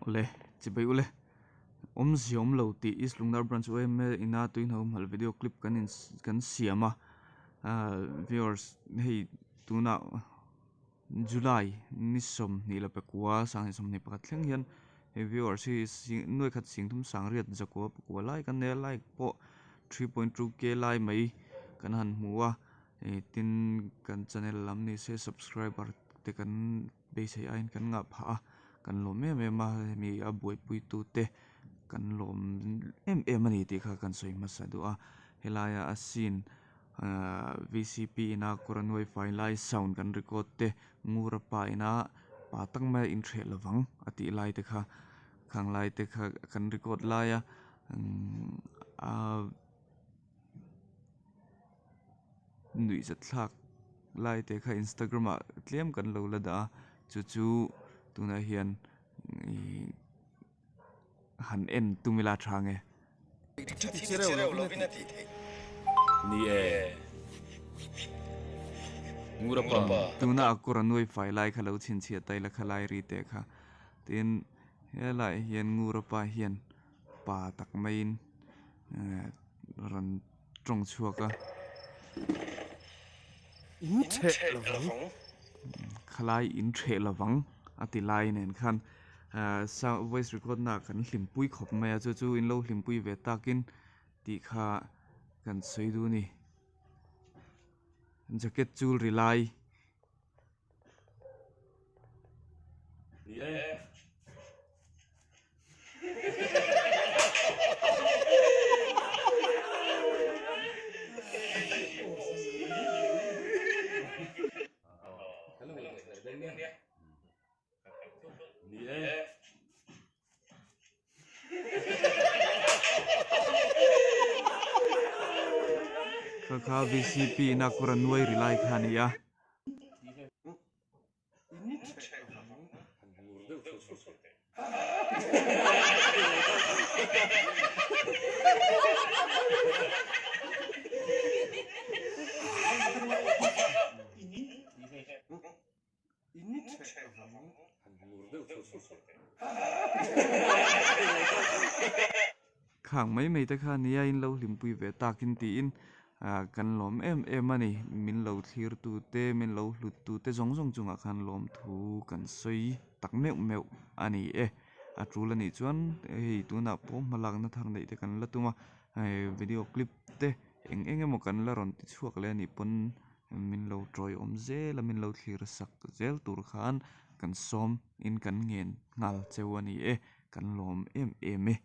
Awle, chibai ule. Awmzia awm lo tih East Lungdar Branch yma ina tuihnau hmalh video clip kan in kan siam a. Viewers hei tunah July ni 20 leh pakua 2021 thleng hian hei viewers hi nuai khat sing thum sang riat zakua pakua lai kan nei a like pawh 3.2k lai mai kan han hmu a tin kan channel lam ni se subscriber te kan beisei aiin kan ngah phah a kan lawm em em a hemi a buaipui tute kan lawm em em a ni tih kha kan sawi hmasa duh a helaia a scene ahh vcp ina kawr a nuai fai lai sound kan record te ngura pa ina pa tak maia inthreh lovang a tih lai te kha khang lai te kha kan record lai a ahh nuihzat thlak lai te kha instagram ah tlem kan lo la dah a chu chu tunah hian ihh han en tum ila tha nge. Ni e. Ngura pa. Tuna a kawr a nuai fai lai kha lo chhinchhiah ta ila kha lai ri teh kha tin helaiah hian ngura pa hian pa tak maiin rawn tawng chhuak a. In theh lovang. Khalai in theh lovang a ti lai nen khan sound voice record na kan hlimpui khawp mai a chu chu in lo hlimpui ve takin tih kha kan sawi duh a ni. Jacket chu ri lai. Ni e. Ni e. Kha kha vcp ina kawr a nuai ri lai kha a ni a. Khang mai mai te kha nia in lo hlimpui ve takin tiin ah kan lawm em em a ni min lo thlir tu te min lo hlut tu te zawng zawng chungah khan lawm thu kan sawi tak meuh meuh a ni e a tul a nih chuan hei tunah pawh hma lakna thar neih te kan la tum a hei video clip te eng eng emaw kan la rawn ti chhuak leh a nih pawn. Min lo tawiawm zel a, min lo thlir sak zel tur khan kan sawm in kan ngen nghal cheu a ni e, kan lawm em em e.